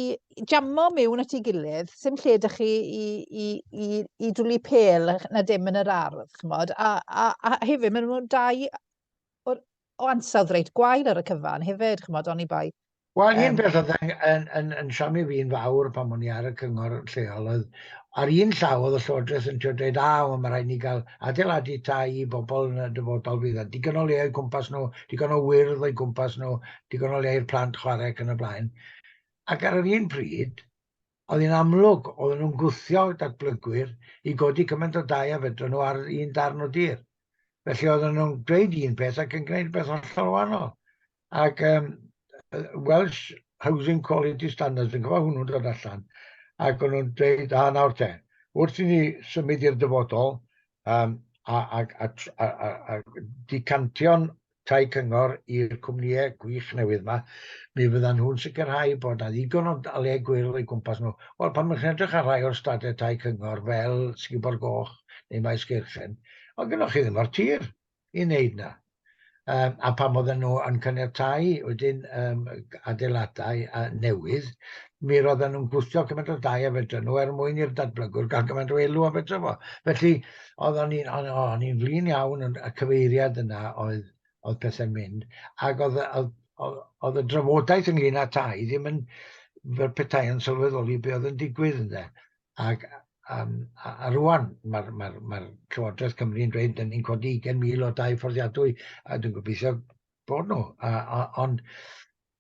jammo mewn at ei gilydd, sy'm lle dych chi i, i, i, i dwlu pel na dim yn yr ardd, chymod. A, a, a hefyd, maen nhw'n dau o, o ansawdd reit gwael ar y cyfan hefyd, chymod, oni bai. Wel, un peth oedd yn, yn, yn, yn siomi fi'n fawr pan o'n i ar y cyngor lleol oedd, ar un llaw oedd y Llywodraeth yn trio dweud, a, wel, mae rhaid ni gael adeiladu tai i bobl yn y dyfodol fydd â digon o le o'i gwmpas nhw, digon o wyrdd o'i gwmpas nhw, digon o le i'r plant chwarae ac yn y blaen. Ac ar yr un pryd, oedd hi'n amlwg, oedden nhw'n gwthio datblygwyr i godi cymaint o dai a fedrwn nhw ar un darn o dir. Felly oedden nhw'n dweud un peth ac yn gwneud beth hollol wahanol. Ac um, Welsh Housing Quality Standards, yn cofio hwnnw'n dod allan, ac o'n nhw'n dweud, a nawr te, wrth i ni symud i'r dyfodol, um, a, a, a, a, a, a decantio'n tai cyngor i'r cwmnïau gwych newydd yma, mi fyddan nhw'n sicrhau bod na ddigon o le gwyrdd o'i gwmpas nhw. Wel, pan chi'n edrych ar rai o'r stadau tai cyngor fel Sgubor Goch neu Maes Geirchen, ond gynnwch chi ddim o'r tir i wneud na. Um, a pan oedden nhw yn caniatáu wedyn um, adeiladau uh, newydd, mi roedden nhw'n gwthio cymaint o dai a fedra nhw er mwyn i'r datblygwr gael cymaint o elw a fedra fo. Felly, oedden ni'n o'n, o'n i'n flin iawn yn y cyfeiriad yna oedd, oedd pethau'n mynd, ac oedd, oedd, oedd, oedd y drafodaeth ynglyn â tai ddim yn fel petai yn sylweddoli be oedd yn digwydd ynddo. Ac um, a, a rwan mae'r ma ma Llywodraeth Cymru yn dweud dyn ni'n codi 20,000 o dai fforddiadwy, a dwi'n gobeithio bod nhw. A, a, ond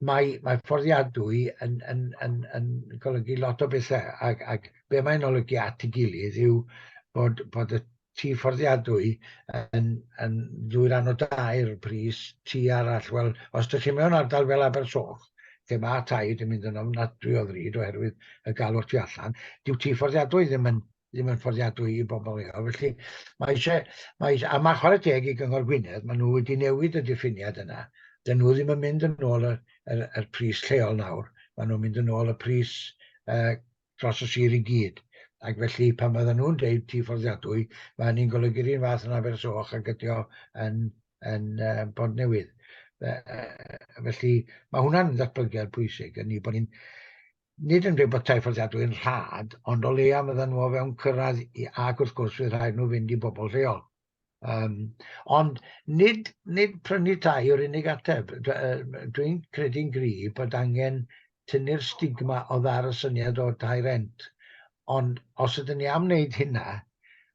mae, mae fforddiadwy yn, yn, yn, yn golygu lot o bethau, ac, ac be mae'n olygu at ei gilydd yw bod, bod y tŷ fforddiadwy yn, yn ddwy ran o dair pris tŷ arall. Wel, os ydych chi mewn ardal fel Abersoch, lle mae tai wedi mynd yn ofnadwy o ddrud oherwydd y galw'r tu allan, dyw tŷ fforddiadwy ddim yn, ddim yn fforddiadwy i bobl leol. Felly, mae eisiau, mae eisiau, a mae chwarae teg i Gyngor Gwynedd, maen nhw wedi newid y diffiniad yna. Dyn nhw ddim yn mynd yn ôl y, y, y pris lleol nawr, maen nhw'n mynd yn ôl y pris uh, dros y sir i gyd. Ac felly pan fydden nhw'n deud tŷ fforddiadwy, mae hynny'n golygu'r un fath yn Abersoch ag ydi o yn, yn uh, Bont Newydd. Felly mae hwnna'n ddatblygiad pwysig, yn ni bod ni'n nid yn dweud bod tai fforddiadwy yn rhad, ond o leia fydden nhw o fewn cyrraedd i, ac wrth gwrs fydd rhaid nhw fynd i bobl lleol. Ond nid, nid prynu tai yw'r unig ateb. Dwi'n credu'n gry bod angen tynnu'r stigma o ddar y syniad o tai rent. Ond os ydyn ni am wneud hynna,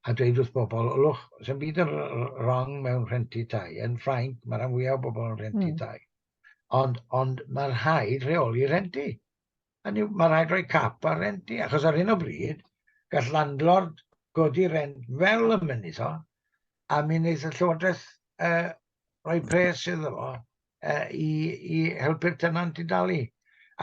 a dweud wrth bobl, ylwch, sy'n byd yn wrong mewn rhentu tai. Yn Ffrainc, mae rhan fwyaf o bobl yn rhentu tai. Ond, ond mae rhaid rheoli rhenti. Hynny yw, mae rhaid rhoi cap ar renti, achos ar hyn o bryd, gall landlord godi rent fel y mynydd o, a mi wneith y Llywodraeth rhoi pres iddo fo i, i helpu'r tenant i dalu.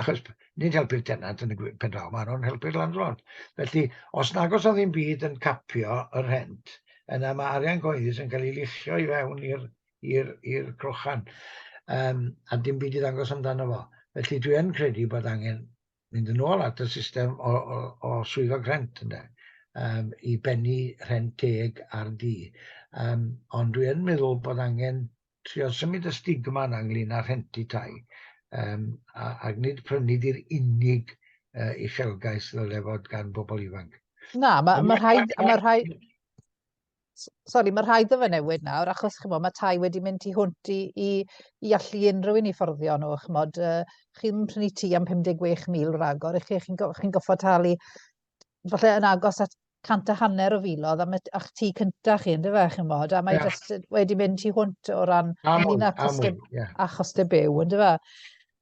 Achos nid helpu'r tenant yn y pen draw, maen nhw'n helpu'r landlord. Felly, os nag oes ddim byd yn capio y rhent, yna mae arian cyhoeddus yn cael ei luchio i fewn i'r i'r i'r crochan, a dim byd i ddangos amdano fo. Felly dwi yn credu bod angen mynd yn ôl at y system o, o, o swyddog rhent ynde, i bennu rhent teg ar dŷ. Ond dwi yn meddwl bod angen trio symud y stigma yna ynglyn â rhentu tai, a, ac nid prynu di'r unig uchelgais ddyle fod gan bobl ifanc. Na, mae ma rhaid, ma rhaid, sori, mae rhaid iddo fe newid nawr, achos chimod, mae tai wedi mynd tu hwnt i, i, i allu unrhyw un i fforddio nhw. Chimod, chi'n prynu tŷ am 56,000 ragor, i chi, chi'n chi goffod talu falle yn agos at 150 o filoedd am a'ch tŷ cyntaf chi, ynddo fe, chimod, a mae yeah. just wedi mynd tu hwnt o ran ynglyn â costau, yeah. a chostau byw, ynddo fe.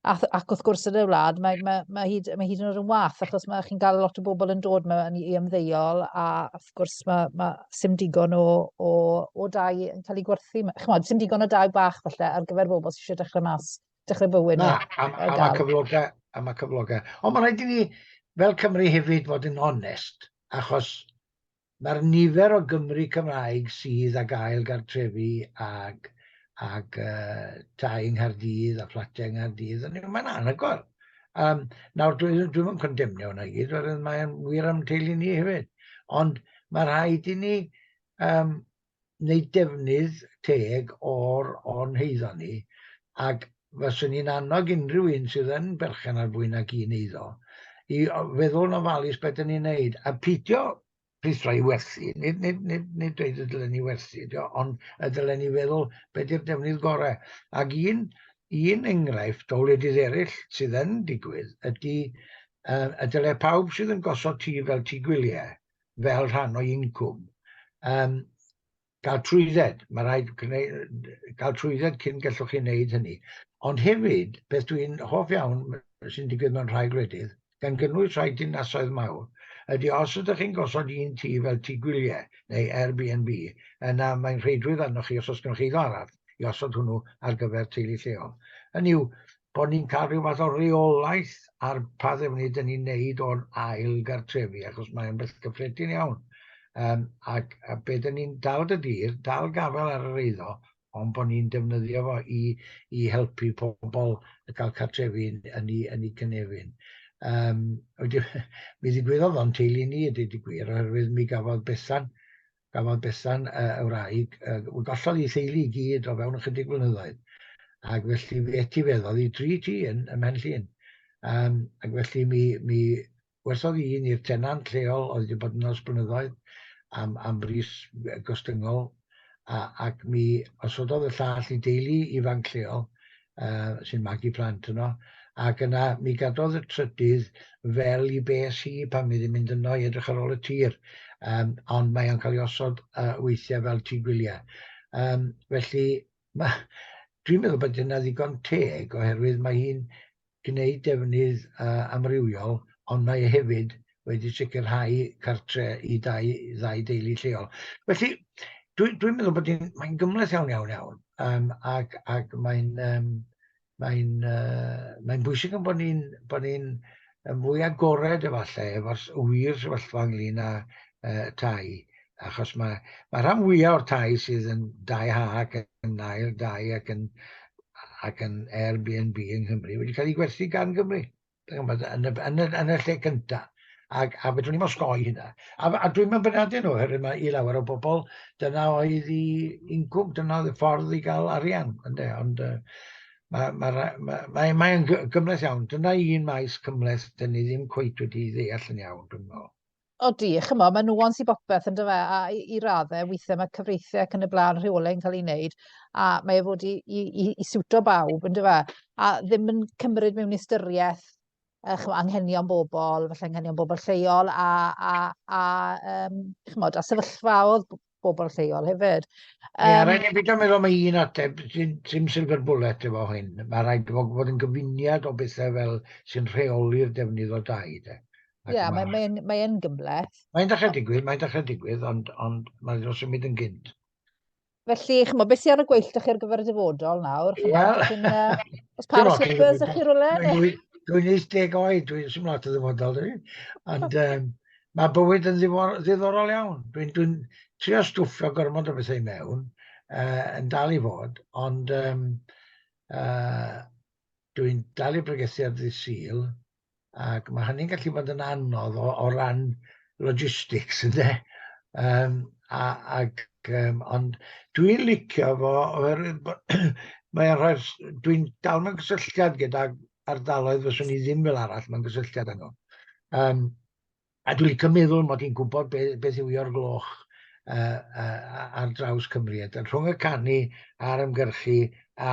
A, ac wrth gwrs yn y wlad, mae, mae, mae, hyd, mae hyd yn oed yn wath, achos mae chi'n cael lot o bobl yn dod mewn i ymddeol, a wrth gwrs mae, mae sim digon o, o, o dai yn cael ei gwerthu. Chimod, sim digon o dai bach falle ar gyfer bobl sydd eisiau dechrau mas, dechrau bywyd. Na, a, a, a mae cyflogau, a mae cyflogau. Ond mae'n rhaid i ni, fel Cymru hefyd, fod yn onest, achos Mae'r nifer o Gymry Cymraeg sydd ag ail gartrefi ag ag uh, tai yng Nghaerdydd a fflatiau yng Nghaerdydd, mae'n anhygoel. Nawr, dwi, dwi'm yn condemnio hwnna i gyd, oherwydd mae'n wir am teulu ni hefyd. Ond mae rhaid i ni wneud defnydd teg o'r o'n heiddo ni, ac faswn i'n annog unrhyw un sydd yn berchen ar fwy nag un eiddo i feddwl yn ofalus beth dyn ni'n neud, a peidio rhuthro i werthu, nid, nid, nid, nid dweud y dylen ni werthu, ond y dylen ni feddwl beth yw'r defnydd gorau. Ac un, un enghraifft o wledydd eraill sydd yn digwydd ydy y dyle pawb sydd yn gosod tŷ fel tŷ gwyliau, fel rhan o'i incwm, gael trwydded. Mae rhaid cael trwydded cyn gallwch chi wneud hynny. Ond hefyd, beth dwi'n hoff iawn sy'n digwydd mewn rhai gwledydd, gan gynnwys rhai dinasoedd mawr, ydy os ydych chi'n gosod un tŷ fel tŷ gwyliau neu Airbnb, yna mae'n rheidrwydd arnoch chi, os oes gennych chi eiddo arall, i osod hwnnw ar gyfer teulu lleol. Hynny yw, bod ni'n cael rhyw fath o reolaeth ar pa ddefnydd dyn ni'n neud o'r ail gartrefi, achos mae'n beth cyffredin iawn. Ac a be dyn ni'n dal dy dir, dal gafael ar yr eiddo, ond bod ni'n defnyddio fo i, i helpu pobl y cael cartrefi yn, yn, ei, yn ei cynefin. Wedi, mi ddigwyddodd o'n teulu ni, a dweud y gwir, oherwydd mi gafodd Bethan, gafodd Bethan y wraig, gollodd ei theulu i gyd o fewn ychydig flynyddoedd, ac felly fe etifeddodd i dri tŷ yn, ym Mhen Llŷn. Ac felly mi, mi werthodd un i'r tenant lleol oedd wedi bod yno ers blynyddoedd am, am bris gostyngol, a, ac mi osododd y llall i deulu ifanc lleol sy'n magu plant yno, ac yna mi gadodd y trydydd fel i bes hi pan fydd hi'n mynd yno i edrych ar ôl y tir, ond mae o'n cael ei osod weithiau fel tŷ gwyliau. Felly, ma, dwi'n meddwl bod yna ddigon teg oherwydd mae hi'n gwneud defnydd amrywiol, ond mae e hefyd wedi sicrhau cartre i dau, ddau deulu lleol. Felly, dwi'n dwi meddwl bod hi'n mae'n gymhleth iawn, iawn, iawn, ac, ac mae'n um, mae'n uh, mae'n bwysig yn bod ni'n bod ni'n yn fwy agored efallai efo'r wir sefyllfa ynglyn â tai, achos mae, mae rhan fwyaf o'r tai sydd yn dai ha ac yn ail dai ac yn, ac yn Airbnb yng Nghymru wedi cael ei gwerthu gan Gymru yn y, yn y, yn y lle cyntaf. Ac, a fedrwn ni'n osgoi hynna. A, a dwi'n mynd beirniadu nhw, oherwydd mae i lawer o bobl, dyna oedd i incwm, dyna oedd y ffordd i gael arian. Ynde? Ond mae, mae, mae, mae, mae'n gymhleth iawn. Dyna un maes cymhleth dyn ni ddim cweit wedi ddeall yn iawn, dwi'n meddwl. Odi, chymod, mae nuance i bopeth yn dyfe, a i, i raddau, weithiau mae cyfreithiau ac yn y blaen rheolau yn cael ei wneud, a mae e fod i, i, i, i siwto bawb, yn dyfe, a ddim yn cymryd mewn ystyriaeth chymod, anghenion bobl, falle anghenion bobl lleol, a, a, a, um, chymod, a sefyllfaoedd bobl lleol hefyd. Ie, um, rhaid i beidio meddwl mae un ateb, sy'n silver bullet efo hyn. Mae rhaid fod fod yn gyfuniad o bethau fel sy'n rheoli'r defnydd o dai. Ie, yeah, mae'n mae, mae, mae gymhleth. Mae'n dechrau digwydd, mae'n dechrau digwydd, ond, ond mae'n dod symud yn gynt. Felly, chymod, beth sy'n ar y gweill ydych chi ar gyfer y dyfodol nawr? Wel... Os par o slippers ydych chi rhywle? Dwi'n 80 oed, dwi'n symud lot o ddyfodol, dwi. Ond um, mae bywyd yn ddiddorol iawn. Dwi'n dwi trio stwffio gormod o bethau i mewn, uh, yn dal i fod, ond um, uh, dwi'n dal i bregethu ar ddydd Sul, ac mae hynny'n gallu bod yn anodd o, o ran logistics, ynde? Um, a, ac, um, ond dwi'n licio fo, oherwydd mae'n rhoi'r... Dwi'n dal mewn cysylltiad gyda ardaloedd fyswn i ddim fel arall mewn gysylltiad â nhw. Um, a dwi'n licio meddwl mod i'n gwybod be, beth yw o'r gloch uh, uh, ar draws Cymru. A rhwng y canu a'r ymgyrchu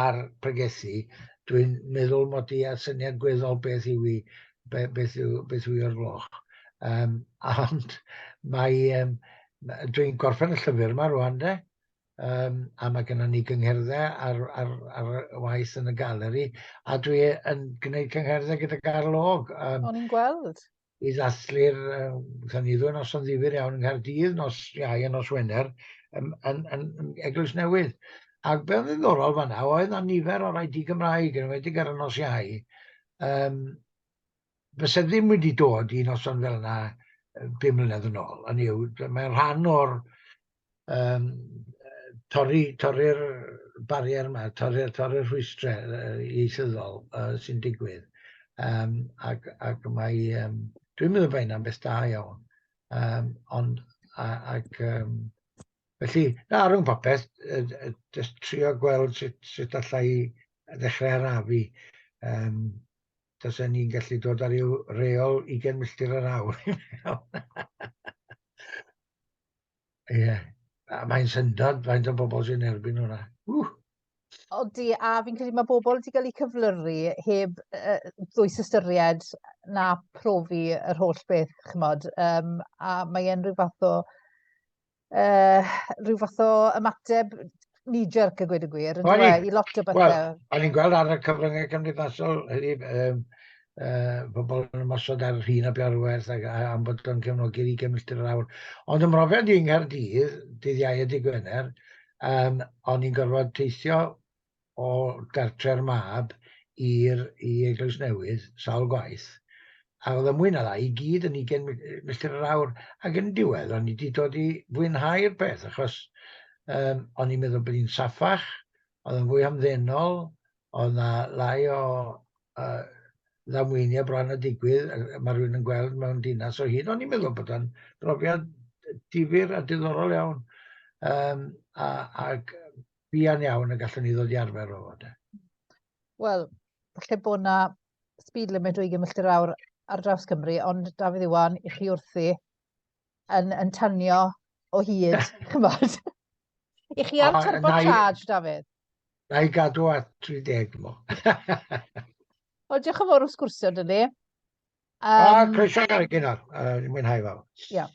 a'r pregethu, dwi'n meddwl mod i â syniad gweddol beth yw i, be, beth yw, beth yw o'r gloch. Um, ond mae, um, dwi'n gorffen y llyfr yma rwan de, um, a mae gennym ni gyngherddau ar, ar, ar waith yn y galeri, a dwi yn gwneud cyngherddau gyda Garl Og. Um, O'n i'n gweld. I ddathlu'r, um, ni ddwy noson ddifyr iawn yng Nghaerdydd, nos Iau a nos Wener, yn, yn, yn, yn Eglwys Newydd. Ac beth oedd ddiddorol fanna oedd na nifer o rai di-Gymraeg, yn enwedig ar y nos Iau, um, fyse ddim wedi dod i noson fel yna 5 mlynedd yn ôl. Hynny yw, mae'n rhan o'r um, torri, torri'r barier yma, torri'r torri rhwystrau ieithyddol uh, sy'n digwydd. Um, ac, ac mae, um, dwi'n meddwl bod hynna'n beth da iawn. Um, ond, a, ac, um, felly, na, rhwng popeth, uh, just trio gweld sut, sut allai ddechrau arafu. Um, tasen ni'n gallu dod ar ryw reol 20 milltir yr awr i mewn. Ie, a mae'n syndod faint o bobl sy'n erbyn hwnna. Ww! Odi, a fi'n credu mae bobl wedi cael eu cyflyru heb uh, ddwys ystyried na profi yr holl beth, chymod. Um, a mae e'n rhyw fath o uh, rhyw fath o ymateb knee-jerk a gweud y gwir, yn dweud, i lot o bethau. Wel, o'n i'n gweld ar y cyfryngau cymdeithasol heddi, um, uh, pobl yn ymosod ar Rhun ap Iorwerth ac am bod o'n cefnogi'r 20 milltir yr awr. Ond ym mhrofiad i yng Nghaerdydd, dydd Iau a dydd Gwener, um, o'n i'n gorfod teithio o gartre'r mab i'r i Eglwys Newydd sawl gwaith, a oedd y mwy na lai i gyd yn 20 milltir yr awr, ac yn diwedd o'n i wedi dod i fwynhau'r peth, achos um, o'n i'n meddwl bod hi'n saffach, oedd yn fwy hamddenol, oedd na lai o uh, ddamweiniau bron a digwydd, mae rhywun yn gweld mewn dinas o hyd. O'n i'n meddwl bod o'n brofiad difyr a diddorol iawn. Um, a, ac buan iawn y gallwn ni ddod i arfer o fo. Wel, falle bod na speed limit o 20 milltir awr ar draws Cymru, ond Dafydd Iwan, i chi wrthi yn, yn tanio o hyd, chymod. I chi ar turbo charge, Dafydd? Na i gadw at 30, mo. Wel, diolch yn fawr am sgwrsio, dyn ni. Um, a, croeso gael gynnal. Uh, mwynhau fawr. Ia. Yeah.